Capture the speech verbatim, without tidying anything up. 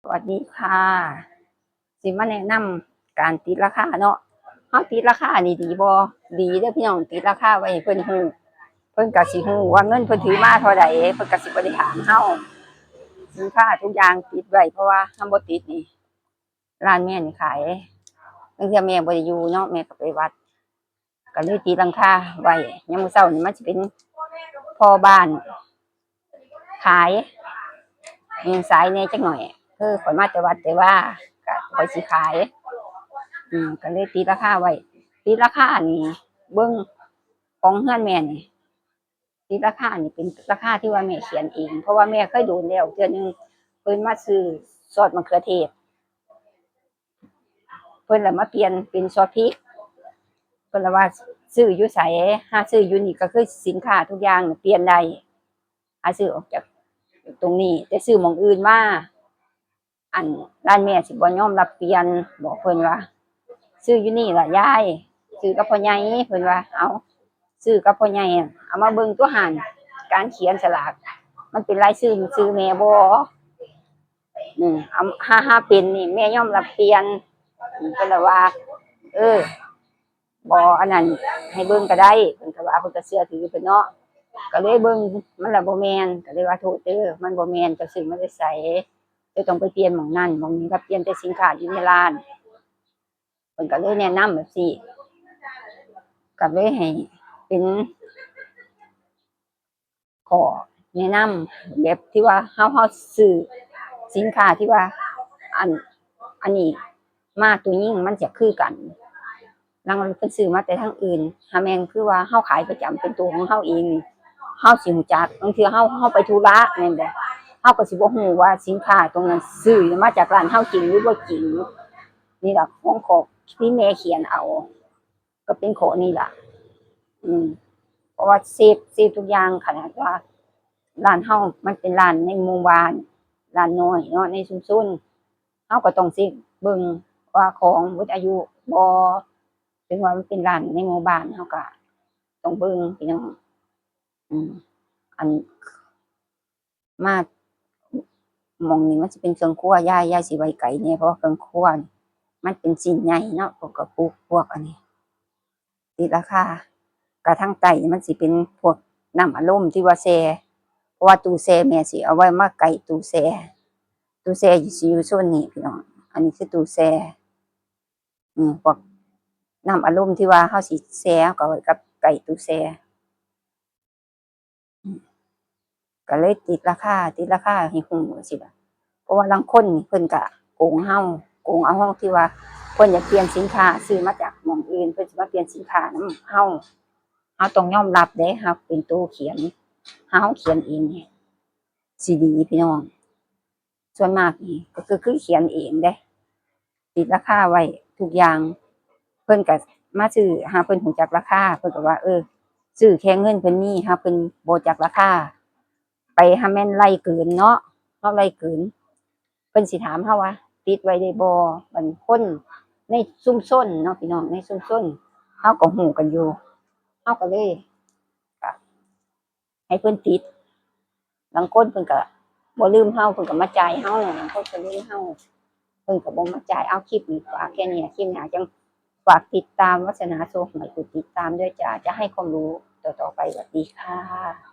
สวัสดีค่ะ สิมาแนะนำการติดราคาเนาะ เฮาติดราคานี่ดีบ่ ดีเด้อพี่น้อง ติดราคาไว้ให้เพิ่นฮู้ เพิ่นก็สิฮู้ว่าเงินเพิ่นถือมาเท่าใด เพิ่นก็สิบ่ได้ถามเฮา สินค้าทุกอย่างติดไว้ เพราะว่าคันบ่ติดนี่ ร้านแม่นี่ขาย บางเทื่อแม่บ่ได้อยู่เนาะ แม่ก็ไปวัด ก็เลยติดราคาไว้ ยามมื้อเช้านี่มันสิเป็นพ่อบ้านขาย อืม สายแหน่จักหน่อย คือข้อยมาแต่วัดแต่ว่า ก็ข้อยสิขาย อืม ก็เลยติดราคาไว้ ติดราคานี่ เบิ่งของเฮือนแม่นี่ ติดราคานี่เป็นราคาที่ว่าแม่เขียนเอง เพราะว่าแม่เคยโดนแล้วเทื่อหนึ่ง เพิ่นมาซื้อซอสมะเขือเทศ เพิ่นละมาเปลี่ยนเป็นซอสพริก เพิ่นละว่าซื้ออยู่ไส หาซื้ออยู่นี่ก็คือสินค้าทุกอย่างเปลี่ยนได้ หาซื้อออกจากตรงนี้ แต่ซื้อหม่องอื่นมา อันร้านแม่สิบ่ยอมรับเปลี่ยน บอกเพิ่นว่า ซื้ออยู่นี่ล่ะยาย ซื้อกับพ่อใหญ่ เพิ่นว่า เอา ซื้อกับพ่อใหญ่อะ เอามาเบิ่งตัวหั่น การเขียนสลาก มันเป็นลายชื่อ ชื่อแม่บ่ อืม เอา หา หาเป็นนี่ แม่ยอมรับเปลี่ยน อืม เพิ่นละว่า เออ บ่อันนั้น ให้เบิ่งก็ได้ เพิ่นก็ว่า เพิ่นก็เชื่อถือเพิ่นเนาะ ก็เลยเบิ่ง มันละบ่แม่น ก็เลยว่า โทษเด้อ มันบ่แม่น เจ้าซื้อมาแต่ไส เจ้าต้องไปเปลี่ยนหม่องนั้นหม่องนี้ ก็เปลี่ยนแต่สินค้าอยู่ในร้าน เพิ่นก็เลยแนะนำแบบซี้ ก็เลยให้เป็น ข้อแนะนำแบบที่ว่าเฮา เฮาซื้อสินค้าที่ว่า อัน อันนี้มาตัวหนึ่งมันจะคือกัน ลางเพิ่นซื้อมาแต่ทางอื่น หาแม่นคือว่าเฮาขายประจำเป็นตัวของเฮาเองนี่ เฮาสิรู้จัก บางเทื่อเฮา เฮาไปธุระแม่นบ่ เฮาก็สิบ่รู้ว่าสินค้าตรงนั้นซื้อมาจากร้านเฮาจริงหรือบ่จริง นี่ล่ะของข้อที่แม่เขียนเอา ก็เป็นข้อนี้ล่ะ อืม เพราะว่าเซฟ เซฟทุกอย่าง ขนาดว่าร้านเฮามันเป็นร้านในหมู่บ้าน ร้านน้อยเนาะ ในชุมชน เฮาก็ต้องเซฟเบิ่งว่าของหมดอายุบ่ ถึงว่ามันเป็นร้านในหมู่บ้าน เฮาก็ต้องเบิ่งพี่น้อง อืม อัน มาหม่องนี้มันสิเป็นเครื่องครัว ยาย ยายสิไว้ไกลแหน่ เพราะว่าเครื่องครัวนี่มันเป็นชิ้นใหญ่เนาะ พวกกระปุก พวกอันนี้ ติดราคา กะทางใต้มันสิเป็นพวกน้ำอัดลมที่ว่าแช่ เพราะว่าตู้แช่แม่สิเอาไว้มาใกล้ตู้แช่ ตู้แช่สิอยู่โซนนี้พี่น้อง อันนี้คือตู้แช่ อืม พวกน้ำอัดลมที่ว่าเฮาสิแช่ เฮาก็ไว้กับใกล้ตู้แช่ อืม ก็เลยติดราคา ติดราคาให้ฮู้จั่งซี้ล่ะ เพราะว่าลางคนนี่เพิ่นก็โกงเฮา โกงเอาเฮาที่ว่าเพิ่นอยากเปลี่ยนสินค้า ซื้อมาจากหม่องอื่น เพิ่นสิมาเปลี่ยนสินค้านำเฮา เฮาต้องยอมรับเด้ เฮาเป็นตัวเขียน เฮาเขียนเองนี่สิดีพี่น้อง ส่วนมากนี่ก็คือ คือเขียนเองเด้ ติดราคาไว้ทุกอย่าง เพิ่นก็มาซื้อ หาเพิ่นรู้จักราคา เพิ่นก็ว่า เออ ซื้อแค่เงินเพิ่นมี หาเพิ่นบ่จักราคา ไปหาแม่นไล่เกินเนาะ เฮาไล่เกิน เพิ่นสิถามเฮาว่า ติดไว้ได้บ่ บัดนี้คนในชุมชนเนาะพี่น้อง ในชุมชน เฮาก็ฮู้กันอยู่ เฮาก็เลย ก็ ให้เพิ่นติด บางคนเพิ่นก็บ่ลืมเฮา เพิ่นก็มาจ่ายเฮา บางคนก็ลืมเฮา เพิ่นก็บ่มาจ่าย เอา คลิปนี้ฝากแค่นี้ คลิปหน้าจั่งฝากติดตาม วัฒนาโชคหวย กดติดตามด้วยจ้า จะให้ความรู้ต่อๆไป สวัสดีค่ะ